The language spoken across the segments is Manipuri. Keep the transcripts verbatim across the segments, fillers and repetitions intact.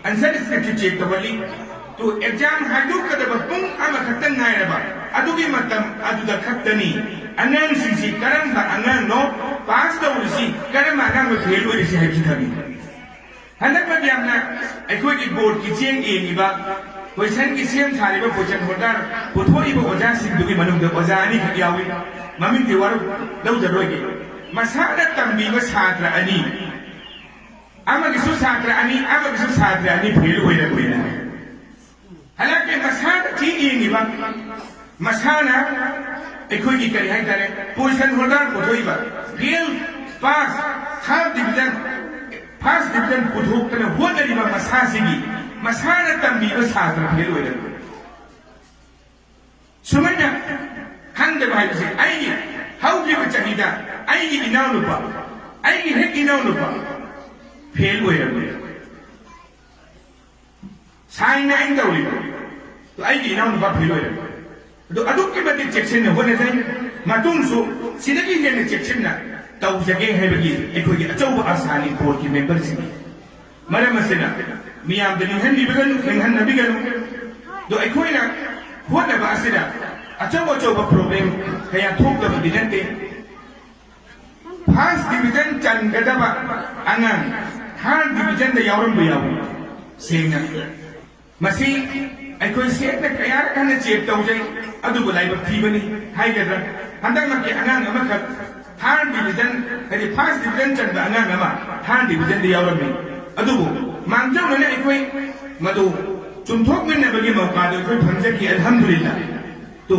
ꯑꯟꯁꯔ ꯁ꯭ꯀ꯭ꯔꯤꯞꯁꯨ ꯆꯦꯛ ꯇꯧꯍꯜꯂꯤ꯫ ꯇꯨ ꯑꯦꯛꯖꯥꯝ ꯍꯥꯏꯗꯣꯛꯀꯗꯕ ꯄꯨꯡ ꯑꯃꯈꯛꯇ ꯉꯥꯏꯔꯕ ꯑꯗꯨꯒꯤ ꯃꯇꯝ ꯑꯗꯨꯗ ꯈꯛꯇꯅꯤ ꯑꯉꯥꯡꯁꯤꯡꯁꯤ ꯀꯔꯝꯕ ꯑꯉꯥꯡꯅꯣ ꯄꯥꯁ ꯇꯧꯔꯤꯁꯤ, ꯀꯔꯝꯕ ꯑꯉꯥꯡꯅꯣ ꯐꯦꯜ ꯑꯣꯏꯔꯤꯁꯤ ꯍꯥꯏꯕꯁꯤ ꯈꯪꯉꯤ꯫ ꯍꯟꯗꯛ ꯃꯇꯝ ꯌꯥꯝꯅ ꯑꯩꯈꯣꯏꯒꯤ ꯕꯣꯔꯗꯀꯤ ꯆꯦꯡ ꯌꯦꯡꯉꯤꯕ, ꯀꯣꯏꯁꯟꯒꯤ ꯁꯦꯝ ꯁꯥꯔꯤꯕ, ꯀꯣꯏꯁꯟ ꯍꯣꯜꯗꯔ ꯄꯨꯊꯣꯛꯏꯕ ꯑꯣꯖꯥꯁꯤꯡꯗꯨꯒꯤ ꯃꯅꯨꯡꯗ ꯑꯣꯖꯥ ꯑꯅꯤꯈꯛ ꯌꯥꯎꯏ꯫ ꯃꯃꯤꯡꯗꯤ ꯋꯥꯔꯧ ꯂꯧꯖꯔꯣꯏꯒꯦ꯫ ꯃꯁꯥꯅ ꯇꯝꯕꯤꯕ ꯁꯥꯇ꯭ꯔ ꯑꯅꯤ, ꯑꯃꯒꯤꯁꯨ ꯁꯥꯇ꯭ꯔ ꯑꯅꯤ, ꯑꯃꯒꯤꯁꯨ ꯁꯥꯇ꯭ꯔ ꯑꯅꯤ ꯐꯦꯜ ꯑꯣꯏꯔꯛꯄꯅꯤꯅ꯫ ꯍꯟꯗꯛꯀꯤ ꯃꯁꯥꯅ ꯆꯦꯡ ꯌꯦꯡꯉꯤꯕ, ꯃꯁꯥꯅ ꯑꯩꯈꯣꯏꯒꯤ ꯀꯔꯤ ꯍꯥꯏꯇꯥꯔꯦ, ꯄꯣꯖꯤꯁꯟ ꯍꯣꯜꯗꯔ ꯄꯨꯊꯣꯛꯏꯕ, ꯐꯦꯜ, ꯄꯥꯁ, ꯊꯥꯔꯠ ꯗꯤꯕꯤꯖꯟ, ꯐꯥꯔꯁ ꯗꯤꯕꯤꯖꯟ ꯄꯨꯊꯣꯛꯇꯅ ꯍꯣꯠꯅꯔꯤꯕ ꯃꯁꯥꯁꯤꯒꯤ, ꯃꯁꯥꯅ ꯇꯝꯕꯤꯕ ꯁꯥꯇ꯭ꯔ ꯐꯦꯜ ꯑꯣꯏꯔꯛꯄ꯫ ꯁꯨꯃꯥꯏꯅ ꯈꯪꯗꯕ ꯍꯥꯏꯕꯁꯦ, ꯑꯩꯒꯤ ꯍꯧꯈꯤꯕ ꯆꯍꯤꯗ ꯑꯩꯒꯤ ꯏꯅꯥꯎꯅꯨꯄꯥ, ꯑꯩꯒꯤ ꯍꯦꯛ ꯏꯅꯥꯎꯅꯨꯄꯥ ꯐꯦꯜ ꯑꯣꯏꯔꯝꯃꯤ꯫ ꯁꯥꯏꯟꯅ ꯑꯩꯅ ꯇꯧꯔꯤꯕ, ꯑꯗꯣ ꯑꯩꯒꯤ ꯏꯅꯥꯎꯅꯨꯄꯥ ꯐꯦꯜ ꯑꯣꯏꯔꯝꯃꯤ꯫ ꯑꯗꯣ ꯑꯗꯨꯛꯀꯤ ꯃꯇꯤꯛ ꯆꯦꯛꯁꯤꯟꯅ ꯍꯣꯠꯅꯖꯩ꯫ ꯃꯇꯨꯡꯁꯨ ꯁꯤꯗꯒꯤ ꯍꯦꯟꯅ ꯆꯦꯛꯁꯤꯟꯅ ꯇꯧꯖꯒꯦ ꯍꯥꯏꯕꯒꯤ ꯑꯩꯈꯣꯏꯒꯤ ꯑꯆꯧꯕ ꯑꯁꯥꯅꯤ ꯕꯣꯔꯗꯀꯤ ꯃꯦꯝꯕꯔꯁꯤꯡꯒꯤ꯫ ꯃꯔꯝ ꯑꯁꯤꯅ ꯃꯤꯌꯥꯝꯗ ꯅꯤꯡꯍꯟꯕꯤꯒꯅꯨ, ꯅꯤꯡꯍꯟꯅꯕꯤꯒꯅꯨ꯫ ꯑꯗꯣ ꯑꯩꯈꯣꯏꯅ ꯍꯣꯠꯅꯕ ꯑꯁꯤꯗ ꯑꯆꯧ ꯑꯆꯧꯕ ꯄ꯭ꯔꯣꯕ꯭ꯂꯦꯝ ꯀꯌꯥ ꯊꯣꯛꯇꯕꯗꯤ ꯅꯠꯇꯦ꯫ ꯐꯥꯔꯁ ꯗꯤꯕꯤꯖꯟ ꯆꯟꯒꯗꯕ ꯑꯉꯥꯡ ꯊꯥꯔꯠ ꯗꯤꯕꯤꯖꯟꯗ ꯌꯥꯎꯔꯝꯕ ꯌꯥꯎꯏ꯫ ꯁꯦꯡꯅ ꯃꯁꯤ ꯑꯩꯈꯣꯏ ꯁꯦꯡꯅ ꯀꯌꯥꯔꯛ ꯍꯟꯅ ꯆꯦꯛ ꯇꯧꯖꯩ, ꯑꯗꯨꯕꯨ ꯂꯥꯏꯕꯛ ꯊꯤꯕꯅꯤ ꯍꯥꯏꯒꯗ꯭ꯔꯥ, ꯍꯟꯗꯛꯃꯛꯀꯤ ꯑꯉꯥꯡ ꯑꯃꯈꯛ ꯊꯥꯔꯠ ꯗꯤꯕꯤꯖꯟ, ꯍꯥꯏꯗꯤ ꯐꯥꯔꯁ ꯗꯤꯕꯤꯖꯟ ꯆꯟꯕ ꯑꯉꯥꯡ ꯑꯃ ꯊꯥꯔꯠ ꯗꯤꯕꯤꯖꯟꯗ ꯌꯥꯎꯔꯝꯃꯤ꯫ ꯑꯗꯨꯕꯨ ꯃꯥꯡꯖꯧꯅꯅ ꯑꯩꯈꯣꯏ ꯃꯗꯨ ꯆꯨꯝꯊꯣꯛꯃꯤꯟꯅꯕꯒꯤ ꯃꯧꯀꯥꯗꯨ ꯑꯩꯈꯣꯏ ꯐꯪꯖꯈꯤ, ꯑꯜꯍꯝꯗꯨꯂꯤꯜꯂꯥ꯫ ꯇꯣ,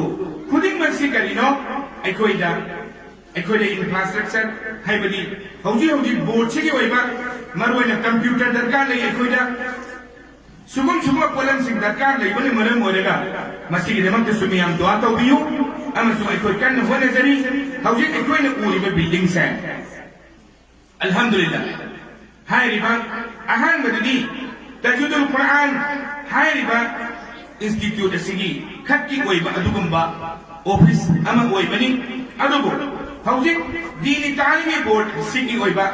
ꯈꯨꯗꯤꯡꯃꯛꯁꯤ ꯀꯔꯤꯅꯣ? ꯑꯩꯈꯣꯏꯗ, ꯑꯩꯈꯣꯏꯗ ꯏꯟꯐ꯭ꯔꯥꯁ꯭ꯇ꯭ꯔꯛꯆꯔ, ꯍꯥꯏꯕꯗꯤ ꯍꯧꯖꯤꯛ ꯍꯧꯖꯤꯛ ꯕꯣꯔꯗꯁꯤꯒꯤ ꯑꯣꯏꯕ ꯃꯔꯨꯑꯣꯏꯅ ꯀꯝꯄ꯭ꯌꯨꯇꯔ ꯗꯔꯀꯥꯔ ꯂꯩ ꯑꯩꯈꯣꯏꯗ꯫ ꯁꯨꯒꯨꯝ ꯁꯨꯒꯨꯝꯕ ꯄꯣꯠꯂꯝꯁꯤꯡ ꯗꯔꯀꯥꯔ ꯂꯩꯕꯅ ꯃꯔꯝ ꯑꯣꯏꯔꯒ ꯃꯁꯤꯒꯤꯗꯃꯛꯇꯁꯨ ꯃꯤꯌꯥꯝ ꯗꯨꯋꯥ ꯇꯧꯕꯤꯌꯨ꯫ ꯑꯃꯁꯨꯡ ꯑꯩꯈꯣꯏ ꯀꯟꯅ ꯍꯣꯠꯅꯖꯔꯤ꯫ ꯍꯧꯖꯤꯛ ꯑꯩꯈꯣꯏꯅ ꯎꯔꯤꯕ ꯕꯤꯜꯗꯤꯡꯁꯦ, ꯑꯜꯍꯝꯗꯨꯂꯤꯜꯂꯥ, ꯍꯥꯏꯔꯤꯕ ꯑꯍꯥꯟꯕꯗꯗꯤ ꯇꯖꯨꯗꯨꯜ ꯀꯨꯔꯑꯥꯟ ꯍꯥꯏꯔꯤꯕ ꯏꯟꯁꯇꯤꯇ꯭ꯌꯨꯠ ꯑꯁꯤꯒꯤ ꯈꯛꯀꯤ ꯑꯣꯏꯕ ꯑꯗꯨꯒꯨꯝꯕ ꯑꯣꯐꯤꯁ ꯑꯃ ꯑꯣꯏꯕꯅꯤ꯫ ꯑꯗꯨꯕꯨ ꯍꯧꯖꯤꯛ ꯗꯤꯅꯤ ꯇꯥꯂꯤꯃꯤ ꯕꯣꯔꯗ ꯁꯤꯒꯤ ꯑꯣꯏꯕ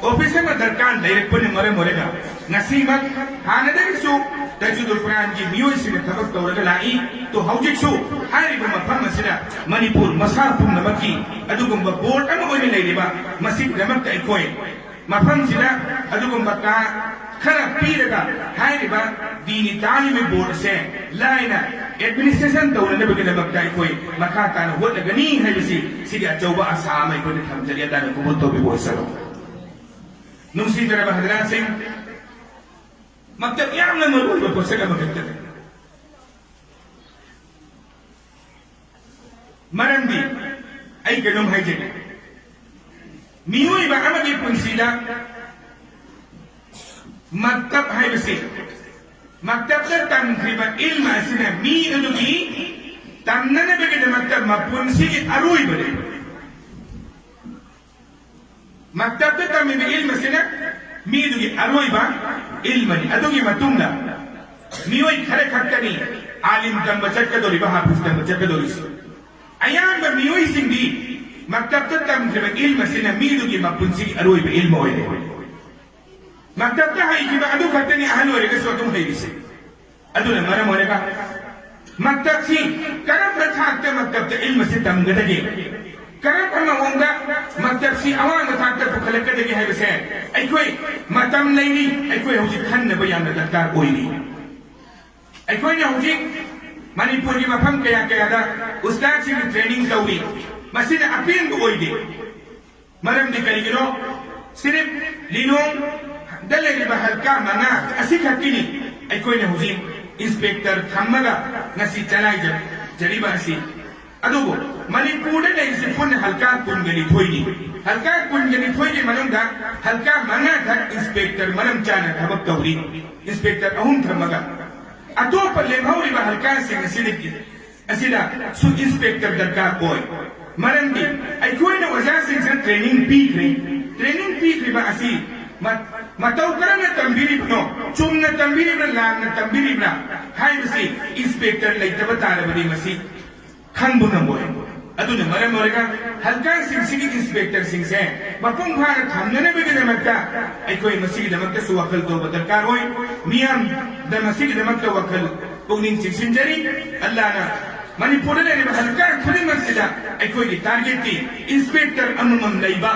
ꯑꯣꯐꯤꯁ ꯑꯃ ꯗꯔꯀꯥꯔ ꯂꯩꯔꯛꯄꯅ ꯃꯔꯝ ꯑꯣꯏꯔꯒ ꯉꯁꯤꯃꯛ ꯍꯥꯟꯅꯗꯒꯤꯁꯨ ꯇꯥꯖꯨꯗꯨꯜ ꯀꯨꯔꯥꯟꯒꯤ ꯃꯤꯑꯣꯏꯁꯤꯡꯅ ꯊꯕꯛ ꯇꯧꯔꯒ ꯂꯥꯛꯏ꯫ ꯇꯣ ꯍꯧꯖꯤꯛꯁꯨ ꯍꯥꯏꯔꯤꯕ ꯃꯐꯝ ꯑꯁꯤꯗ ꯃꯅꯤꯄꯨꯔ ꯃꯁꯥ ꯄꯨꯝꯅꯃꯛꯀꯤ ꯑꯗꯨꯒꯨꯝꯕ ꯕꯣꯔꯗ ꯑꯃ ꯑꯣꯏꯅ ꯂꯩꯔꯤꯕ ꯃꯁꯤꯒꯤꯗꯃꯛꯇ ꯑꯩꯈꯣꯏ ꯃꯐꯝꯁꯤꯗ ꯑꯗꯨꯒꯨꯝꯕ ꯀꯥ ꯈꯔ ꯄꯤꯔꯒ ꯍꯥꯏꯔꯤꯕ ꯗꯤꯅꯤ ꯇꯥꯂꯤꯃꯤ ꯕꯣꯔꯗ ꯑꯁꯦ ꯂꯥꯏꯅ ꯑꯦꯗꯃꯤꯅꯤꯁꯇ꯭ꯔꯦꯁꯟ ꯇꯧꯅꯅꯕꯒꯤꯗꯃꯛꯇ ꯑꯩꯈꯣꯏ ꯃꯈꯥ ꯇꯥꯅ ꯍꯣꯠꯅꯒꯅꯤ ꯍꯥꯏꯕꯁꯤ ꯁꯤꯒꯤ ꯑꯆꯧꯕ ꯑꯁꯥ ꯑꯃ ꯑꯩꯈꯣꯏꯅ ꯊꯝꯖꯔꯤ꯫ ꯑꯗꯥꯅ ꯀꯕꯨꯜ ꯇꯧꯕꯤꯕ ꯑꯣꯏꯁꯅꯨ꯫ ꯅꯨꯡꯁꯤꯖꯔꯕ ꯍꯖꯔꯥꯠꯁꯤꯡ, ꯃꯛꯇꯕ ꯌꯥꯝꯅ ꯃꯔꯨꯑꯣꯏꯕ ꯄꯣꯠꯁꯛ ꯑꯃꯈꯛꯇꯅꯤ꯫ ꯃꯔꯝꯗꯤ ꯑꯩ ꯀꯩꯅꯣꯝ ꯍꯥꯏꯖꯒꯦ, ꯃꯤꯑꯣꯏꯕ ꯑꯃꯒꯤ ꯄꯨꯟꯁꯤꯗ ꯃꯛꯇꯕ ꯍꯥꯏꯕꯁꯤ, ꯃꯛꯇꯕꯇ ꯇꯝꯈ꯭ꯔꯤꯕ ꯏꯜꯃ ꯑꯁꯤꯅ ꯃꯤ ꯑꯗꯨꯒꯤ ꯇꯝꯅꯅꯕꯒꯤꯗꯃꯛꯇ ꯃꯄꯨꯟꯁꯤꯒꯤ ꯑꯔꯣꯏꯕꯅꯤ꯫ ꯃꯛꯇꯕꯇ ꯇꯝꯃꯤꯕ ꯏꯜꯃ ꯑꯁꯤꯅ ꯃꯤꯗꯨꯒꯤ ꯑꯔꯣꯏꯕ ꯏꯜꯃꯅꯤ꯫ ꯑꯗꯨꯒꯤ ꯃꯇꯨꯡꯗ ꯃꯤꯑꯣꯏ ꯈꯔ ꯈꯛꯇꯅꯤ ꯑꯥꯂꯤꯝ ꯇꯝꯕ ꯆꯠꯀꯗꯧꯔꯤꯕ, ꯍꯥꯐꯤꯖ ꯇꯝꯕ ꯆꯠꯀꯗꯧꯔꯤꯁꯤ꯫ ꯑꯌꯥꯝꯕ ꯃꯤꯑꯣꯏꯁꯤꯡꯗꯤ ꯃꯛꯇꯕꯇ ꯇꯝꯈꯤꯕ ꯏꯜꯃ ꯑꯁꯤꯅ ꯃꯤꯗꯨꯒꯤ ꯃꯄꯨꯟꯁꯤꯒꯤ ꯑꯔꯣꯏꯕ ꯏꯜꯃ ꯑꯣꯏꯔꯦ꯫ ꯃꯛꯇꯕꯇ ꯍꯩꯈꯤꯕ ꯑꯗꯨ ꯈꯛꯇꯅꯤ ꯑꯍꯜ ꯑꯣꯏꯔꯒꯁꯨ ꯑꯗꯨꯝ ꯍꯩꯔꯤꯁꯦ꯫ ꯑꯗꯨꯅ ꯃꯔꯝ ꯑꯣꯏꯔꯒ ꯃꯛꯇꯕꯁꯤ ꯀꯔꯝꯕ ꯊꯥꯛꯇ ꯃꯛꯇꯕꯇ ꯏꯜꯃ ꯑꯁꯤ ꯇꯝꯒꯗꯒꯦ? ꯀꯔꯝꯕ ꯃꯑꯣꯡꯗ ꯃꯛꯇꯕꯁꯤ ꯑꯋꯥꯡꯕ ꯊꯥꯛꯇ ꯄꯨꯈꯠꯂꯛꯀꯗꯒꯦ ꯍꯥꯏꯕꯁꯦ ꯑꯩꯈꯣꯏ ꯃꯇꯝ ꯂꯩꯔꯤ, ꯑꯩꯈꯣꯏ ꯍꯧꯖꯤꯛ ꯈꯟꯅꯕ ꯌꯥꯝꯅ ꯗꯔꯀꯥꯔ ꯑꯣꯏꯔꯤ꯫ ꯑꯩꯈꯣꯏꯅ ꯍꯧꯖꯤꯛ ꯃꯅꯤꯄꯨꯔꯒꯤ ꯃꯐꯝ ꯀꯌꯥ ꯀꯌꯥꯗ ꯎꯁꯇꯥꯗꯁꯤꯡꯒꯤ ꯇ꯭ꯔꯦꯅꯤꯡ ꯇꯧꯔꯤ꯫ ꯃꯁꯤꯅ ꯑꯄꯦꯟꯕ ꯑꯣꯏꯗꯦ꯫ ꯃꯔꯝꯗꯤ ꯀꯔꯤꯒꯤꯅꯣ? ꯁꯤꯔꯤꯞ ꯂꯤꯂꯣꯡꯗ ꯂꯩꯔꯤꯕ ꯍꯜꯀꯥ ꯃꯉꯥ ꯑꯁꯤꯈꯛꯀꯤꯅꯤ ꯑꯩꯈꯣꯏꯅ ꯍꯧꯖꯤꯛ ꯏꯟꯁꯄꯦꯛꯇꯔ ꯊꯝꯃꯒ ꯉꯁꯤ ꯆꯂꯥꯏꯖꯔꯤꯕ ꯑꯁꯤ꯫ ꯑꯗꯨꯕꯨ ꯃꯅꯤꯄꯨꯔꯗ ꯂꯩꯔꯤꯁꯤ ꯄꯨꯟꯅ ꯍꯜꯀꯥ ꯀꯨꯟꯒ ꯅꯤꯊꯣꯏꯅꯤ꯫ ꯍꯜꯀꯥ ꯀꯨꯟꯒ ꯅꯤꯊꯣꯏꯒꯤ ꯃꯅꯨꯡꯗ ꯍꯜꯀꯥ ꯃꯉꯥꯈꯛ ꯏꯟꯁꯄꯦꯛꯇꯔ ꯃꯔꯝ ꯆꯥꯅ ꯊꯕꯛ ꯇꯧꯔꯤ, ꯏꯟꯁꯄꯦꯛꯇꯔ ꯑꯍꯨꯝ ꯊꯝꯃꯒ꯫ ꯑꯇꯣꯞꯄ ꯂꯦꯝꯍꯧꯔꯤꯕ ꯍꯜꯀꯥꯁꯤꯡ ꯑꯁꯤꯗꯒꯤ ꯑꯁꯤꯗ ꯁꯨ ꯏꯟꯁꯄꯦꯛꯇꯔ ꯗꯔꯀꯥꯔ ꯑꯣꯏ꯫ ꯃꯔꯝꯗꯤ ꯑꯩꯈꯣꯏꯅ ꯑꯣꯖꯥꯁꯤꯡꯁꯤꯗ ꯇ꯭ꯔꯦꯅꯤꯡ ꯄꯤꯈ꯭ꯔꯦ꯫ ꯇ꯭ꯔꯦꯅꯤꯡ ꯄꯤꯈ꯭ꯔꯤꯕ ꯑꯁꯤ ꯃ-, ꯃꯇꯧ ꯀꯔꯝꯅ ꯇꯝꯕꯤꯔꯤꯕꯅꯣ, ꯆꯨꯝꯅ ꯇꯝꯕꯤꯔꯤꯕ꯭ꯔꯥ, ꯂꯥꯟꯅ ꯇꯝꯕꯤꯔꯤꯕ꯭ꯔꯥ ꯍꯥꯏꯕꯁꯤ ꯏꯟꯁꯄꯦꯛꯇꯔ ꯂꯩꯇꯕ ꯇꯥꯔꯕꯗꯤ ꯃꯁꯤ ꯈꯪꯕ ꯉꯝꯃꯣꯏ꯫ ꯑꯗꯨꯅ ꯃꯔꯝ ꯑꯣꯏꯔꯒ ꯍꯜꯀꯥꯁꯤꯡꯁꯤꯒꯤ ꯏꯟꯁꯄꯦꯛꯇꯔꯁꯤꯡꯁꯦ ꯃꯄꯨꯡ ꯐꯥꯅ ꯊꯝꯅꯅꯕꯒꯤꯗꯃꯛꯇ ꯑꯩꯈꯣꯏ ꯃꯁꯤꯒꯤꯗꯃꯛꯇꯁꯨ ꯋꯥꯈꯜ ꯇꯧꯕ ꯗꯔꯀꯥꯔ ꯑꯣꯏ꯫ ꯃꯤꯌꯥꯝꯗ ꯃꯁꯤꯒꯤꯗꯃꯛꯇ ꯋꯥꯈꯜ ꯄꯨꯛꯅꯤꯡ ꯆꯤꯡꯁꯤꯟꯖꯔꯤ꯫ ꯑꯜꯂꯥꯅ ꯃꯅꯤꯄꯨꯔꯗ ꯂꯩꯔꯤꯕ ꯍꯜꯀꯥ ꯈꯨꯗꯤꯡꯃꯛꯁꯤꯗ ꯑꯩꯈꯣꯏꯒꯤ ꯇꯥꯔꯒꯦꯠꯇꯤ ꯏꯟꯁꯄꯦꯛꯇꯔ ꯑꯃꯃꯝ ꯂꯩꯕ,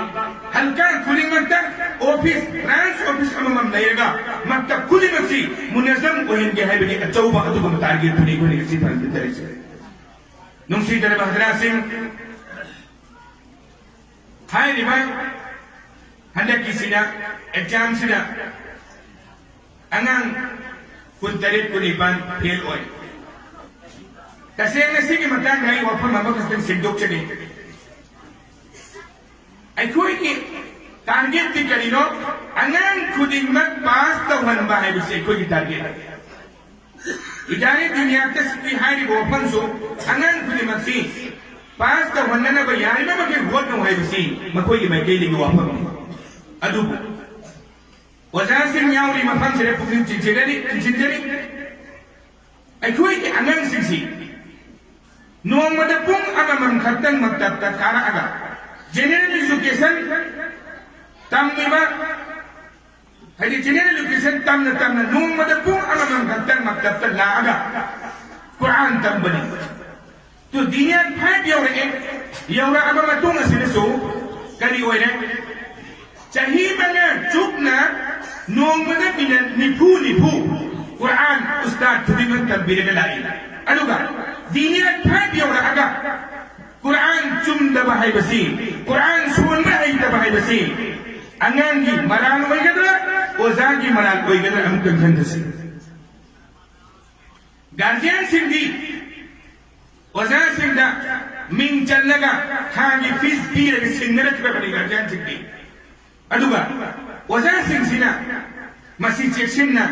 ꯍꯜꯀꯥ ꯈꯨꯗꯤꯡꯃꯛꯇ ꯑꯣꯐꯤꯁ, ꯕ꯭ꯔꯥꯟꯁ ꯑꯣꯐꯤꯁ ꯑꯃꯃꯝ ꯂꯩꯔꯒ ꯃꯛꯇꯕ ꯈꯨꯗꯤꯡꯃꯛꯁꯤ ꯃꯨꯅꯖꯝ ꯑꯣꯏꯍꯟꯒꯦ ꯍꯥꯏꯕꯒꯤ ꯑꯆꯧꯕ ꯑꯗꯨꯒꯨꯝꯕ ꯇꯥꯔꯒꯦꯠꯇꯨꯅꯤ ꯑꯩꯈꯣꯏꯅ ꯉꯁꯤ ꯐꯪꯒꯗꯧꯔꯤꯁꯦ꯫ ꯅꯨꯡꯁꯤꯗꯔꯕ ꯍꯖꯔꯥꯁꯤꯡ, ꯍꯥꯏꯔꯤꯕ ꯍꯟꯗꯛꯀꯤꯁꯤꯗ, ꯑꯦꯛꯖꯥꯝꯁꯤꯗ ꯑꯉꯥꯡ ꯀꯨꯟꯇꯔꯦꯠ, ꯀꯨꯟꯅꯤꯄꯥꯟ ꯐꯦꯜ ꯑꯣꯏ꯫ ꯇꯁꯦꯡꯅ ꯁꯤꯒꯤ ꯃꯇꯥꯡꯗ ꯑꯩ ꯋꯥꯐꯝ ꯑꯃꯈꯛꯇꯪ ꯁꯦꯡꯗꯣꯛꯆꯒꯦ꯫ ꯑꯩꯈꯣꯏꯒꯤ ꯇꯥꯔꯒꯦꯠꯇꯤ ꯀꯔꯤꯅꯣ? ꯑꯉꯥꯡ ꯈꯨꯗꯤꯡꯃꯛ ꯄꯥꯁ ꯇꯧꯍꯟꯕ ꯍꯥꯏꯕꯁꯤ ꯑꯩꯈꯣꯏꯒꯤ ꯇꯥꯔꯒꯦꯠ꯫ ꯏꯗꯥꯔꯦ ꯗꯨꯅꯤꯌꯥ ꯇꯁꯕꯤ ꯍꯥꯏꯔꯤꯕ ꯋꯥꯐꯝꯁꯨ ꯑꯉꯥꯡ ꯈꯨꯗꯤꯡꯃꯛꯁꯤ ꯄꯥꯁ ꯇꯧꯍꯟꯅꯅꯕ ꯌꯥꯔꯤꯕ ꯃꯈꯩ ꯍꯣꯠꯅꯧ ꯍꯥꯏꯕꯁꯤ ꯃꯈꯣꯏꯒꯤ ꯃꯥꯏꯀꯩꯗꯒꯤ ꯋꯥꯐꯝꯅꯤ꯫ ꯑꯗꯨꯕꯨ ꯑꯣꯖꯥꯁꯤꯡ ꯌꯥꯎꯔꯤ ꯃꯐꯝꯁꯤꯗ ꯄꯨꯛꯅꯤꯡ ꯆꯤꯡꯁꯤꯟꯖꯔꯤ, ꯆꯤꯡꯁꯤꯟꯖꯔꯤ꯫ ꯑꯩꯈꯣꯏꯒꯤ ꯑꯉꯥꯡꯁꯤꯡꯁꯤ ꯅꯣꯡꯃꯗ ꯄꯨꯡ ꯑꯃꯃꯝ ꯈꯛꯇꯪ ꯃꯛꯇꯕꯇ ꯀꯥꯔꯛꯑꯒ ꯖꯦꯅꯦꯔꯦꯜ ꯏꯖꯨꯀꯦꯁꯟ ꯇꯝꯃꯤꯕ, ꯍꯥꯏꯗꯤ ꯖꯦꯅꯦꯔꯦꯜ ꯏꯖꯨꯀꯦꯁꯟ ꯇꯝꯅ ꯇꯝꯅ ꯅꯣꯡꯃꯗ ꯄꯨꯡ ꯑꯃꯃꯝ ꯈꯛꯇꯪ ꯃꯛꯇꯕꯇ ꯂꯥꯛꯑꯒ ꯀꯨꯔꯥꯟ ꯇꯝꯕꯅꯤ꯫ ꯇꯨ ꯗꯤꯅꯤꯌꯥꯟ ꯐꯥꯏꯚ ꯌꯧꯔꯛꯑꯦ꯫ ꯌꯧꯔꯛꯑꯕ ꯃꯇꯨꯡ ꯑꯁꯤꯗꯁꯨ ꯀꯔꯤ ꯑꯣꯏꯔꯦ? ꯆꯍꯤ ꯃꯉꯥ ꯆꯨꯞꯅ ꯅꯣꯡꯃꯗ ꯃꯤꯅꯠ ꯅꯤꯐꯨ ꯅꯤꯐꯨ ꯀꯨꯔꯥꯟ ꯎꯁꯇꯥꯗ ꯈꯨꯗꯤꯡꯃꯛ ꯇꯝꯕꯤꯔꯒ ꯂꯥꯛꯏ꯫ ꯑꯗꯨꯒ ꯗꯤꯅꯤꯌꯥꯟ ꯐꯥꯏꯚ ꯌꯧꯔꯛꯑꯒ ꯀꯨꯔꯥꯟ ꯆꯨꯝꯗꯕ ꯍꯥꯏꯕꯁꯤ, ꯀꯨꯔꯥꯟ ꯁꯣꯟꯕ ꯍꯩꯇꯕ ꯍꯥꯏꯕꯁꯤ ꯑꯉꯥꯡꯒꯤ ꯃꯔꯥꯜ ꯑꯣꯏꯒꯗ꯭ꯔꯥ, ꯑꯣꯖꯥꯒꯤ ꯃꯔꯥꯜ ꯑꯣꯏꯒꯗ꯭ꯔꯥ? ꯑꯃꯨꯛꯇꯪ ꯈꯟꯊꯁꯤ꯫ ꯒꯥꯔꯖꯤꯌꯥꯟꯁꯤꯡꯗꯤ ꯑꯣꯖꯥꯁꯤꯡꯗ ꯃꯤꯡ ꯆꯜꯂꯒ ꯊꯥꯒꯤ ꯐꯤꯁ ꯄꯤꯔꯒ ꯁꯤꯟꯅꯔꯛꯈ꯭ꯔꯕꯅꯤ ꯒꯥꯔꯖꯤꯌꯥꯟꯁꯤꯡꯗꯤ꯫ ꯑꯗꯨꯒ ꯑꯣꯖꯥꯁꯤꯡꯁꯤꯅ ꯃꯁꯤ ꯆꯦꯛꯁꯤꯟꯅ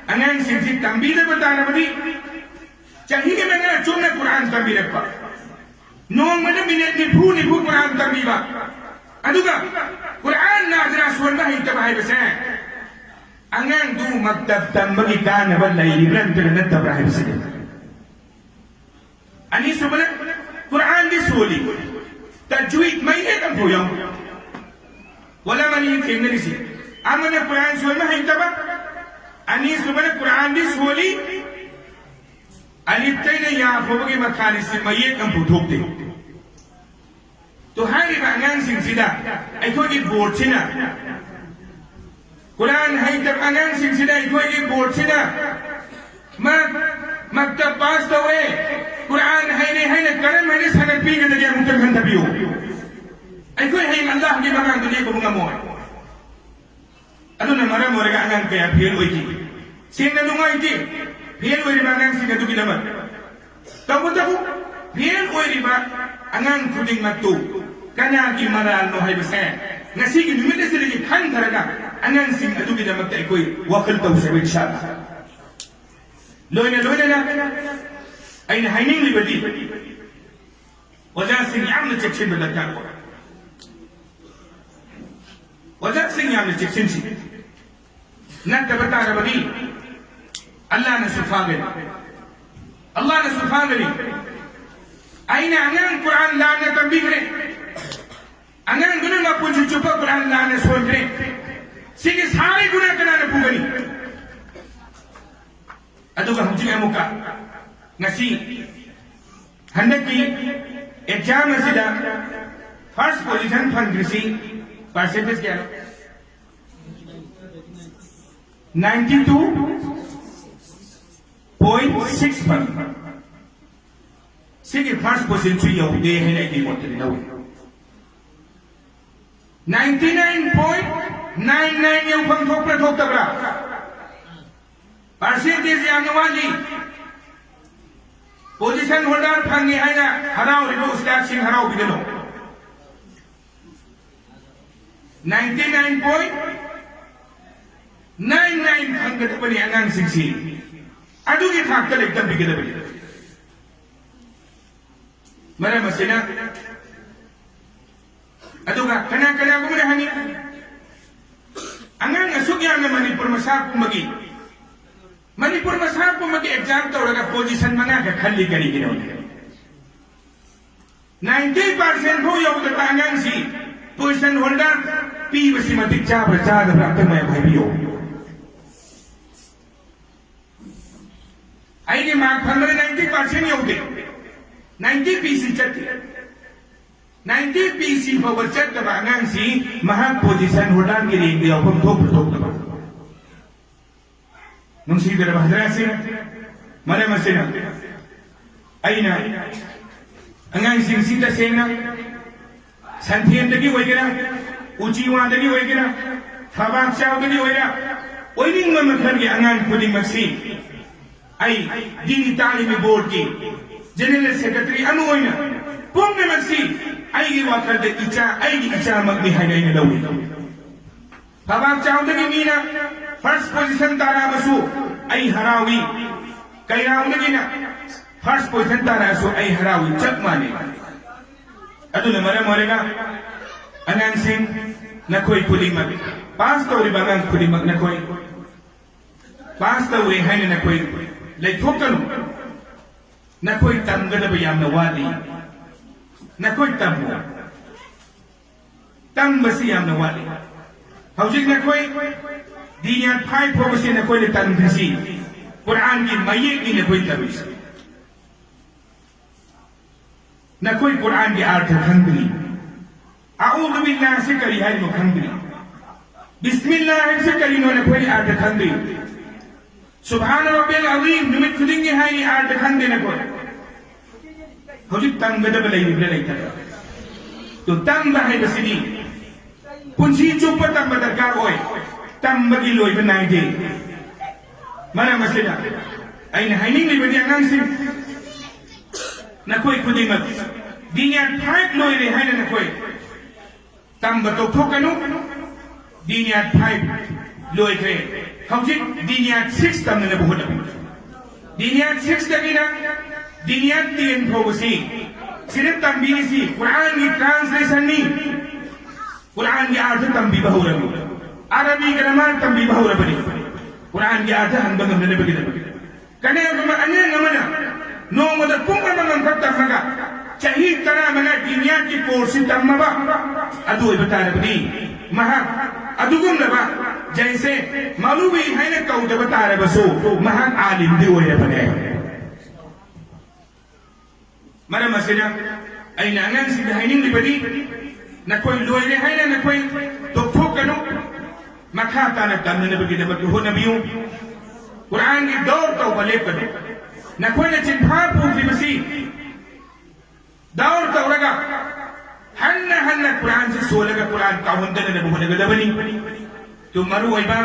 ꯑꯉꯥꯡꯁꯤꯡꯁꯤ ꯇꯝꯕꯤꯗꯕ ꯇꯥꯔꯕꯗꯤ, ꯆꯍꯤ ꯃꯉꯥ ꯆꯨꯞꯅ ꯀꯨꯔꯥꯟ ꯇꯝꯕꯤꯔꯛꯄ, ꯅꯣꯡꯃꯗ ꯃꯤꯅꯠ ꯅꯤꯐꯨ ꯅꯤꯐꯨ ꯀꯨꯔꯥꯟ ꯇꯝꯕꯤꯕ, ꯑꯗꯨꯒ ꯀꯨꯔꯥꯟ ꯅꯥꯖꯔꯥ ꯁꯣꯟꯕ ꯍꯩꯇꯕ ꯍꯥꯏꯕꯁꯦ ꯑꯉꯥꯡꯗꯨ ꯃꯛꯇꯕ ꯇꯝꯕꯒꯤ ꯀꯥꯟꯅꯕ ꯂꯩꯔꯤꯕ꯭ꯔꯥ ꯅꯠꯇ꯭ꯔꯒ ꯅꯠꯇꯕ꯭ꯔꯥ ꯍꯥꯏꯕꯁꯤꯅꯤ꯫ ꯑꯅꯤꯁꯨꯕꯗ, ꯀꯨꯔꯥꯟꯗꯤ ꯁꯣꯜꯂꯤ, ꯇꯖꯋꯤꯗ ꯃꯌꯦꯛ ꯑꯃꯐꯥꯎ ꯌꯥꯎꯗꯦ꯫ ꯋꯥꯂꯥ ꯃꯔꯤ ꯊꯦꯡꯅꯔꯤꯁꯤ꯫ ꯑꯃꯅ ꯀꯨꯔꯥꯟ ꯁꯣꯟꯕ ꯍꯩꯇꯕ, ꯑꯅꯤꯁꯨꯕꯅ ꯀꯨꯔꯥꯟꯗꯤ ꯁꯣꯜꯂꯤ, ꯑꯂꯤꯐꯇꯩꯅ ꯌꯥ ꯐꯥꯎꯕꯒꯤ ꯃꯈꯥꯅꯤꯁꯤ ꯃꯌꯦꯛ ꯑꯃꯐꯥꯎ ꯊꯣꯛꯇꯦ꯫ ꯇꯣ ꯍꯥꯏꯔꯤꯕ ꯑꯉꯥꯡꯁꯤꯡꯁꯤꯗ ꯑꯩꯈꯣꯏꯒꯤ ꯕꯣꯔꯗꯁꯤꯅ, ꯀꯨꯔꯥꯟ ꯍꯩꯇꯕ ꯑꯉꯥꯡꯁꯤꯡꯁꯤꯗ ꯑꯩꯈꯣꯏꯒꯤ ꯕꯣꯔꯗꯁꯤꯅ ꯃꯥ ꯃꯛꯇꯕ ꯄꯥꯁ ꯇꯧꯔꯦ, ꯀꯨꯔꯥꯟ ꯍꯩꯔꯦ ꯍꯥꯏꯅ ꯀꯔꯝ ꯍꯥꯏꯅ ꯁꯥꯟꯅ ꯄꯤꯒꯗꯒꯦ? ꯑꯃꯨꯛꯇꯪ ꯈꯟꯊꯕꯤꯌꯨ꯫ ꯑꯩꯈꯣꯏ ꯍꯌꯦꯡ ꯑꯜꯂꯥꯍꯒꯤ ꯃꯃꯥꯡꯗ ꯂꯦꯞꯄꯕ ꯉꯝꯃꯣꯏ꯫ ꯑꯗꯨꯅ ꯃꯔꯝ ꯑꯣꯏꯔꯒ ꯑꯉꯥꯡ ꯀꯌꯥ ꯐꯦꯜ ꯑꯣꯏꯈꯤ꯫ ꯁꯦꯡꯅ ꯅꯨꯡꯉꯥꯏꯇꯦ ꯐꯦꯜ ꯑꯣꯏꯔꯤꯕ ꯑꯉꯥꯡꯁꯤꯡ ꯑꯗꯨꯒꯤꯗꯃꯛ꯫ ꯇꯧꯕꯇꯕꯨ ꯐꯦꯜ ꯑꯣꯏꯔꯤꯕ ꯑꯉꯥꯡ ꯈꯨꯗꯤꯡꯃꯛꯇꯨ ꯀꯅꯥꯒꯤ ꯃꯔꯥꯜꯅꯣ ꯍꯥꯏꯕꯁꯦ ꯉꯁꯤꯒꯤ ꯅꯨꯃꯤꯠ ꯑꯁꯤꯗꯒꯤ ꯈꯟꯊꯔꯒ ꯑꯉꯥꯡꯁꯤꯡ ꯑꯗꯨꯒꯤꯗꯃꯛꯇ ꯑꯩꯈꯣꯏ ꯋꯥꯈꯜ ꯇꯧꯁꯦꯕ ꯏꯟꯁꯥ ꯑꯜꯂꯥ꯫ ꯂꯣꯏꯅ ꯂꯣꯏꯅꯅ ꯑꯩꯅ ꯍꯥꯏꯅꯤꯡꯂꯤꯕꯗꯤ ꯑꯣꯖꯥꯁꯤꯡ ꯌꯥꯝꯅ ꯆꯦꯛꯁꯤꯟꯕ ꯗꯔꯀꯥꯔ ꯑꯣꯏ꯫ ꯑꯣꯖꯥꯁꯤꯡ ꯌꯥꯝꯅ ꯆꯦꯛꯁꯤꯟꯁꯤ꯫ ꯅꯠꯇꯕ ꯇꯥꯔꯕꯗꯤ ꯑꯜꯂꯥꯅꯁꯨ ꯐꯥꯒꯅꯤ꯫ ꯑꯜꯂꯥꯅꯁꯨ ꯐꯥꯒꯅꯤ꯫ ꯑꯩꯅ ꯑꯉꯥꯡ ꯀꯨꯔꯥꯟ ꯂꯥꯟꯅ ꯇꯝꯕꯤꯈ꯭ꯔꯦ꯫ ꯑꯉꯥꯡꯗꯨꯅ ꯃꯄꯨꯟꯁꯤ ꯆꯨꯞꯄ ꯀꯨꯔꯥꯟ ꯂꯥꯟꯅ ꯁꯣꯟꯈ꯭ꯔꯦ꯫ ꯁꯤꯒꯤ ꯁꯥꯔꯤ ꯒꯨꯅꯥ ꯀꯅꯥꯅ ꯄꯨꯒꯅꯤ? ꯑꯗꯨꯒ ꯍꯧꯖꯤꯛ ꯑꯃꯨꯛꯀ ꯉꯁꯤ ꯍꯟꯗꯛꯀꯤ ꯑꯦꯛꯖꯥꯝ ꯑꯁꯤꯗ ꯐꯥꯔꯁ ꯄꯣꯖꯤꯁꯟ ꯐꯪꯈ꯭ꯔꯤꯁꯤ ꯄꯥꯔꯁꯦꯟꯇꯦꯖ ꯀꯌꯥꯅꯣ? ꯅꯥꯏꯟꯇꯤ ꯇꯨ ꯄꯣꯏꯟ ꯁꯤꯛꯁ ꯐꯪꯉꯤ꯫ ꯁꯤꯒꯤ ꯐꯥꯔꯁ ꯄꯣꯖꯤꯁꯟꯁꯨ ꯌꯧꯗꯦ ꯍꯥꯏꯅ ꯑꯩꯒꯤ ꯃꯣꯠꯇꯗꯤ ꯂꯧꯏ꯫ Ninety nine point nine nine ꯌꯧꯐꯝ ꯊꯣꯛꯄ꯭ꯔꯥ ꯊꯣꯛꯇꯕ꯭ꯔꯥ? ꯄꯥꯔꯁꯦꯟꯇꯦꯖ ꯌꯥꯝꯅ ꯋꯥꯠꯂꯤ꯫ ꯄꯣꯖꯤꯁꯟ ꯍꯣꯜꯗꯔ ꯐꯪꯉꯤ ꯍꯥꯏꯅ ꯍꯔꯥꯎꯔꯤꯕ ꯎꯁꯇꯥꯗꯁꯤꯡ ꯍꯔꯥꯎꯕꯤꯒꯅꯨ꯫ Ninety nine point nine nine ꯐꯪꯒꯗꯕꯅꯤ ꯑꯉꯥꯡꯁꯤꯡꯁꯤ꯫ ꯑꯗꯨꯒꯤ ꯊꯥꯛꯇ ꯂꯥꯏꯔꯤꯛ ꯇꯝꯕꯤꯒꯗꯕꯅꯤ꯫ ꯃꯔꯝ ꯑꯁꯤꯅ, ꯑꯗꯨꯒ ꯀꯅꯥ ꯀꯅꯥꯒꯨꯝꯕꯅ ꯍꯪꯉꯤ, "ꯑꯉꯥꯡ ꯑꯁꯨꯛ ꯌꯥꯝꯅ ꯃꯅꯤꯄꯨꯔ ꯃꯁꯥ ꯄꯨꯝꯕꯒꯤ, ꯃꯅꯤꯄꯨꯔ ꯃꯁꯥ ꯄꯨꯝꯕꯒꯤ ꯑꯦꯛꯖꯥꯝ ꯇꯧꯔꯒ ꯄꯣꯖꯤꯁꯟ ꯃꯉꯥ ꯈꯛ ꯈꯜꯂꯤ ꯀꯔꯤꯒꯤꯅꯣ?" ꯅꯥꯏꯟꯇꯤ ꯄꯥꯔꯁꯦꯟ ꯐꯥꯎ ꯌꯧꯗꯕ ꯑꯉꯥꯡꯁꯤ ꯄꯣꯖꯤꯁꯟ ꯍꯣꯜꯗꯔ ꯄꯤꯕꯁꯤ ꯃꯇꯤꯛ ꯆꯥꯕ꯭ꯔꯥ ꯆꯥꯗꯕ꯭ꯔꯥ ꯑꯝꯇ ꯃꯌꯥꯝ ꯍꯥꯏꯕꯤꯌꯨ꯫ ꯑꯩꯒꯤ ꯃꯥꯔꯛ ꯐꯪꯕꯗ ꯅꯥꯏꯟꯇꯤ ꯄꯥꯔꯁꯦꯟ ꯌꯧꯗꯦ, ꯅꯥꯏꯟꯇꯤ ꯄꯤ ꯁꯤ ꯆꯠꯇꯦ꯫ ꯅꯥꯏꯟꯇꯤ ꯄꯤ ꯁꯤ ꯐꯥꯎꯕ ꯆꯠꯇꯕ ꯑꯉꯥꯡꯁꯤ ꯃꯍꯥꯛ ꯄꯣꯖꯤꯁꯟ ꯍꯣꯜꯗꯔꯒꯤ ꯔꯦꯡꯗ ꯌꯥꯎꯐꯝ ꯊꯣꯛꯄ꯭ꯔꯥ ꯊꯣꯛꯇꯕ? ꯅꯨꯡꯁꯤꯕꯤꯔꯕ ꯍꯖꯔꯥꯠꯁꯤꯡ, ꯃꯔꯝ ꯑꯁꯤꯅ ꯑꯩꯅ ꯑꯉꯥꯡꯁꯤꯡꯁꯤ ꯇꯁꯦꯡꯅ ꯁꯟꯊꯦꯟꯗꯒꯤ ꯑꯣꯏꯒꯦꯔꯥ, ꯎꯆꯤꯋꯥꯗꯒꯤ ꯑꯣꯏꯒꯦꯔꯥ, ꯐꯕꯥꯛ ꯆꯥꯎꯗꯒꯤ ꯑꯣꯏꯔꯥ, ꯑꯣꯏꯅꯤꯡꯕ ꯃꯈꯜꯒꯤ ꯑꯉꯥꯡ ꯈꯨꯗꯤꯡꯃꯛꯁꯤ ꯑꯩ ꯗꯤꯟꯒꯤ ꯇꯥꯂꯤꯝꯒꯤ ꯕꯣꯔꯗꯀꯤ ꯖꯦꯅꯔꯦꯜ ꯁꯦꯀ꯭ꯔꯦꯇꯔꯤ ꯑꯃ ꯑꯣꯏꯅ ꯄꯨꯝꯅꯃꯛꯁꯤ ꯑꯩꯒꯤ ꯋꯥꯈꯜꯗ ꯏꯆꯥ, ꯑꯩꯒꯤ ꯏꯆꯥꯃꯛꯅꯤ ꯍꯥꯏꯅ ꯑꯩꯅ ꯂꯧꯏ꯫ ꯐꯕꯥꯛ ꯆꯥꯎꯗꯒꯤ ꯃꯤꯅ ꯐꯥꯔꯁ ꯄꯣꯖꯤꯁꯟ ꯇꯥꯔꯛꯑꯕꯁꯨ ꯑꯩ ꯍꯔꯥꯎꯏ, ꯀꯩꯔꯥꯎꯗꯒꯤꯅ ꯐꯥꯔꯁ ꯄꯣꯖꯤꯁꯟ ꯇꯥꯔꯛꯑꯁꯨ ꯑꯩ ꯍꯔꯥꯎꯏ, ꯆꯞ ꯃꯥꯟꯅꯩ꯫ ꯑꯗꯨꯅ ꯃꯔꯝ ꯑꯣꯏꯔꯒ ꯑꯉꯥꯡꯁꯤꯡ, ꯅꯈꯣꯏ ꯈꯨꯗꯤꯡꯃꯛ, ꯄꯥꯁ ꯇꯧꯔꯤꯕ ꯑꯉꯥꯡ ꯈꯨꯗꯤꯡꯃꯛ, ꯅꯈꯣꯏ ꯄꯥꯁ ꯇꯧꯔꯦ ꯍꯥꯏꯅ ꯅꯈꯣꯏ ꯂꯩꯊꯣꯛꯀꯅꯨ꯫ ꯅꯈꯣꯏ ꯇꯝꯒꯗꯕ ꯌꯥꯝꯅ ꯋꯥꯠꯂꯤ꯫ ꯅꯈꯣꯏ ꯇꯝꯃꯨ꯫ ꯇꯝꯕꯁꯤ ꯌꯥꯝꯅ ꯋꯥꯠꯂꯤ꯫ ꯍꯧꯖꯤꯛ ꯅꯈꯣꯏ ꯗꯤꯅꯤꯌꯥ ꯐꯥꯏꯚ ꯐꯥꯎꯕꯁꯤ ꯅꯈꯣꯏꯅ ꯇꯝꯈ꯭ꯔꯤꯁꯤ ꯀꯨꯔꯥꯟꯒꯤ ꯃꯌꯦꯛꯅꯤ ꯅꯈꯣꯏ ꯇꯝꯃꯤꯁꯤ꯫ ꯅꯈꯣꯏ ꯀꯨꯔꯥꯟꯒꯤ ꯑꯥꯔꯊ ꯈꯪꯗ꯭ꯔꯤ꯫ ꯑꯎꯖꯨ ꯕꯤꯜꯂꯥꯍꯁꯤ ꯀꯔꯤ ꯍꯥꯏꯅꯣ ꯈꯪꯗ꯭ꯔꯤ꯫ ꯕꯤꯁꯃꯤꯜꯂꯥꯍ ꯍꯥꯏꯕꯁꯤ ꯀꯔꯤꯅꯣ ꯅꯈꯣꯏ ꯑꯥꯔꯊ ꯈꯪꯗ꯭ꯔꯤ꯫ ꯁꯨꯕꯍꯥꯅ ꯔꯕꯤꯜ ꯑꯖꯤꯝ ꯅꯨꯃꯤꯠ ꯈꯨꯗꯤꯡꯒꯤ ꯍꯥꯏꯔꯤ, ꯑꯥꯔꯊ ꯈꯪꯗꯦ ꯅꯈꯣꯏ꯫ ꯍꯧꯖꯤꯛ ꯇꯝꯒꯗꯕ ꯂꯩꯔꯤꯕ꯭ꯔꯥ ꯂꯩꯇꯕ꯭ꯔꯥ? ꯇꯨ, ꯇꯝꯕ ꯍꯥꯏꯕꯁꯤꯗꯤ ꯄꯨꯟꯁꯤ ꯆꯨꯞꯄ ꯇꯝꯕ ꯗꯔꯀꯥꯔ ꯑꯣꯏ꯫ ꯇꯝꯕꯒꯤ ꯂꯣꯏꯕ ꯅꯥꯏꯗꯦ꯫ ꯃꯔꯝ ꯑꯁꯤꯅ ꯑꯩꯅ ꯍꯥꯏꯅꯤꯡꯂꯤꯕꯗꯤ, ꯑꯉꯥꯡꯁꯤꯡ, ꯅꯈꯣꯏ ꯈꯨꯗꯤꯡꯃꯛ ꯗꯤꯅꯤꯌꯥ ꯐꯥꯏꯚ ꯂꯣꯏꯔꯦ ꯍꯥꯏꯅ ꯅꯈꯣꯏ ꯇꯝꯕ ꯇꯣꯛꯊꯣꯛꯀꯅꯨ꯫ ꯗꯤꯅꯤꯌꯥ ꯐꯥꯏꯚ ꯂꯣꯏꯈ꯭ꯔꯦ, ꯍꯧꯖꯤꯛ ꯗꯤꯅꯤꯌꯥ ꯁꯤꯛꯁ ꯇꯝꯅꯅꯕ ꯍꯣꯠꯅꯕꯤꯌꯨ꯫ ꯗꯤꯅꯤꯌꯥ ꯁꯤꯛꯁꯇꯒꯤꯅ ꯗꯤꯅꯤꯌꯥ ꯇꯦꯟ ꯐꯥꯎꯕꯁꯤ ꯁꯤꯗ ꯇꯝꯕꯤꯔꯤꯁꯤ ꯀꯨꯔꯥꯟꯒꯤ ꯇ꯭ꯔꯥꯟꯁꯂꯦꯁꯟꯅꯤ꯫ ꯀꯨꯔꯥꯟꯒꯤ ꯑꯥꯔꯊ ꯇꯝꯕꯤꯕ ꯍꯧꯔꯕꯅꯤ, ꯑꯔꯕꯤ ꯒ꯭ꯔꯥꯃꯥꯔ ꯇꯝꯕꯤꯕ ꯍꯧꯔꯕꯅꯤ, ꯀꯨꯔꯥꯟꯒꯤ ꯑꯥꯔꯊ ꯍꯟꯕ ꯉꯝꯅꯅꯕꯒꯤꯗꯃꯛ꯫ ꯀꯅꯥꯒꯨꯝꯕ ꯑꯉꯥꯡ ꯑꯃꯅ ꯅꯣꯡꯃꯗ ꯄꯨꯡ ꯑꯃꯃꯝꯈꯛ ꯇꯝꯃꯒ ꯆꯍꯤ ꯇꯔꯥꯃꯉꯥ ꯗꯤꯅꯤꯌꯥꯒꯤ ꯀꯣꯔꯁꯁꯤ ꯇꯝꯃꯕ ꯑꯗꯨ ꯑꯣꯏꯕ ꯇꯥꯔꯕꯗꯤ, ꯃꯍꯥꯛ ꯑꯗꯨꯒꯨꯝꯂꯕ ꯖꯩꯁꯦ ꯃꯧꯂꯨꯕꯤ ꯍꯥꯏꯅ ꯀꯧꯗꯕ ꯇꯥꯔꯕꯁꯨ, ꯃꯍꯥꯛ ꯑꯥꯂꯤꯝꯗꯤ ꯑꯣꯏꯔꯕꯅꯦ꯫ ꯃꯔꯝ ꯑꯁꯤꯅ ꯑꯩꯅ ꯑꯉꯥꯡꯁꯤꯡꯗ ꯍꯥꯏꯅꯤꯡꯂꯤꯕꯗꯤ, ꯅꯈꯣꯏ ꯂꯣꯏꯔꯦ ꯍꯥꯏꯅ ꯅꯈꯣꯏ ꯇꯣꯛꯊꯣꯛꯀꯅꯨ꯫ ꯃꯈꯥ ꯇꯥꯅ ꯇꯝꯅꯅꯕꯒꯤꯗꯃꯛꯇ ꯍꯣꯠꯅꯕꯤꯌꯨ꯫ ꯀꯨꯔꯥꯟꯒꯤ ꯗꯧꯔ ꯇꯧꯕ ꯂꯦꯞꯀꯅꯨ꯫ ꯅꯈꯣꯏꯅ ꯆꯤꯟꯐꯥ ꯄꯨꯈꯤꯕꯁꯤ ꯗꯧꯔ ꯇꯧꯔꯒ ꯍꯟꯅ ꯍꯟꯅ ꯀꯨꯔꯥꯟꯁꯤ ꯁꯣꯜꯂꯒ ꯀꯨꯔꯥꯟ ꯀꯥꯎꯍꯟꯗꯅꯕ ꯍꯣꯠꯅꯒꯗꯕꯅꯤ꯫ ꯇꯨ ꯃꯔꯨ ꯑꯣꯏꯕ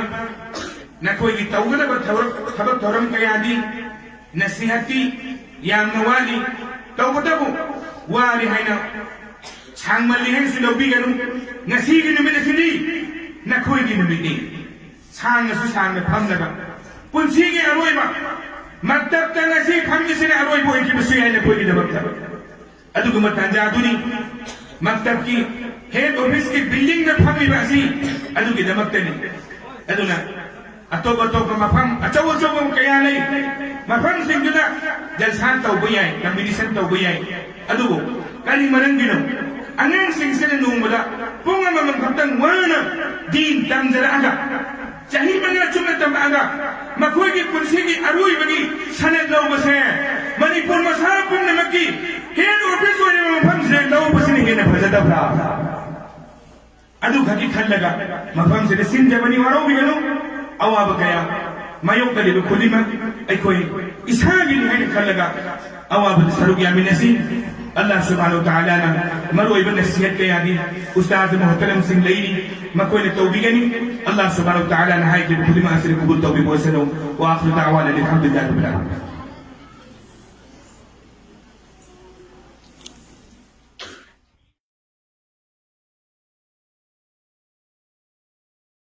ꯅꯈꯣꯏꯒꯤ ꯇꯧꯒꯗꯕ ꯊꯕꯛ, ꯊꯕꯛ ꯊꯧꯔꯝ ꯀꯌꯥꯗꯤ, ꯅꯁꯤꯍꯠꯇꯤ ꯌꯥꯝꯅ ꯋꯥꯠꯂꯤ꯫ ꯇꯧꯕꯇꯕꯨ ꯋꯥꯔꯤ ꯍꯥꯏꯅ ꯁꯥꯡꯃꯜꯂꯤ ꯍꯥꯏꯅꯁꯨ ꯂꯧꯕꯤꯒꯅꯨ꯫ ꯉꯁꯤꯒꯤ ꯅꯨꯃꯤꯠ ꯑꯁꯤꯗꯤ ꯅꯈꯣꯏꯒꯤ ꯅꯨꯃꯤꯠꯅꯤ꯫ ꯁꯥꯡꯅꯁꯨ ꯁꯥꯡꯅ ꯐꯝꯂꯒ ꯄꯨꯟꯁꯤꯒꯤ ꯑꯔꯣꯏꯕ ꯃꯛꯇꯞꯇ ꯉꯁꯤ ꯐꯝꯃꯤꯁꯤꯅ ꯑꯔꯣꯏꯕ ꯑꯣꯏꯈꯤꯕꯁꯨ ꯌꯥꯏ ꯅꯈꯣꯏꯒꯤꯗꯃꯛꯇ꯫ ꯑꯗꯨꯒꯨꯝꯕ ꯇꯥꯟꯖꯥꯗꯨꯅꯤ꯫ ꯃꯛꯇꯞꯀꯤ ꯍꯦꯗ ꯑꯣꯐꯤꯁꯀꯤ ꯕꯤꯜꯗꯤꯡꯗ ꯐꯝꯃꯤꯕ ꯑꯁꯤ ꯑꯗꯨꯒꯤꯗꯃꯛꯇꯅꯤ꯫ ꯑꯗꯨꯅ ꯑꯇꯣꯞ ꯑꯇꯣꯞꯄ ꯃꯐꯝ ꯑꯆꯧ ꯑꯆꯧꯕ ꯀꯌꯥ ꯂꯩ꯫ ꯃꯐꯝꯁꯤꯡꯗꯨꯗ ꯖꯜꯁꯥ ꯇꯧꯕ ꯌꯥꯏ, ꯀꯝꯄꯤꯇꯤꯁꯟ ꯇꯧꯕ ꯌꯥꯏ꯫ ꯑꯗꯨꯕꯨ ꯀꯔꯤ ꯃꯔꯝꯒꯤꯅꯣ ꯑꯉꯥꯡꯁꯤꯡꯁꯤꯅ ꯅꯣꯡꯃꯗ ꯄꯨꯡ ꯑꯃꯃꯝ ꯈꯛꯇꯪ ꯋꯥꯅ ꯗꯤꯟ ꯇꯝꯖꯔꯛꯑꯒ, ꯆꯍꯤ ꯃꯉꯥ ꯆꯨꯞꯅ ꯇꯝꯃꯛꯑꯒ, ꯃꯈꯣꯏꯒꯤ ꯄꯨꯟꯁꯤꯒꯤ ꯑꯔꯣꯏꯕꯒꯤ ꯁꯅꯠ ꯂꯧꯕꯁꯦ ꯃꯅꯤꯄꯨꯔ ꯃꯁꯥ ꯄꯨꯝꯅꯃꯛꯀꯤ ꯍꯦꯗ ꯑꯣꯐꯤꯁ ꯑꯣꯏꯔꯤꯕ ꯃꯐꯝꯁꯤꯗ ꯂꯧꯕꯁꯤꯅ ꯍꯦꯟꯅ ꯐꯖꯗꯕ꯭ꯔꯥ? ꯑꯗꯨꯈꯛꯀꯤ ꯈꯜꯂꯒ ꯃꯐꯝꯁꯤꯗ ꯁꯤꯟꯖꯕꯅꯤ, ꯋꯥꯔꯧꯕꯤꯒꯅꯨ꯫ ꯑꯋꯥꯕ ꯀꯌꯥ ꯃꯥꯌꯣꯛꯅꯔꯤꯕ ꯈꯨꯗꯤꯡꯃꯛ ꯑꯩꯈꯣꯏ ꯏꯁꯥꯒꯤꯅꯤ ꯍꯥꯏꯅ ꯈꯜꯂꯒ ꯑꯋꯥꯕꯗ ꯁꯔꯨꯛ ꯌꯥꯃꯤꯟꯅꯁꯤ꯫ ꯑꯜꯂꯥꯍ ꯁꯨꯕꯍꯥꯅꯍꯨ ꯋ ꯇꯥꯂꯥꯅ ꯃꯔꯨꯑꯣꯏꯕ ꯅꯁꯤꯍꯠ ꯀꯌꯥꯗꯤ ꯎꯁꯇꯥꯖ ꯃꯨꯍꯇꯔꯝꯁꯤꯡ ꯂꯩꯔꯤ, ꯃꯈꯣꯏꯅ ꯇꯧꯕꯤꯒꯅꯤ꯫ ꯑꯜꯂꯥꯍ ꯁꯨꯕꯍꯥꯅꯍꯨ ꯋ ꯇꯥꯂꯥꯅ ꯍꯥꯏꯈꯤꯕ ꯈꯨꯗꯤꯡꯃꯛ ꯑꯁꯤꯗ ꯀꯕꯨꯜ ꯇꯧꯕꯤꯕ ꯑꯣꯏꯁꯅꯨ꯫ ꯋꯥ ꯑꯥꯈꯤꯔꯨ ꯗꯥꯋꯥꯅꯥ ꯑꯅꯤꯜ ꯍꯝꯗꯨꯂꯤꯜꯂꯥꯍꯤ ꯔꯕꯤꯜ ꯑꯥꯂꯃꯤꯟ꯫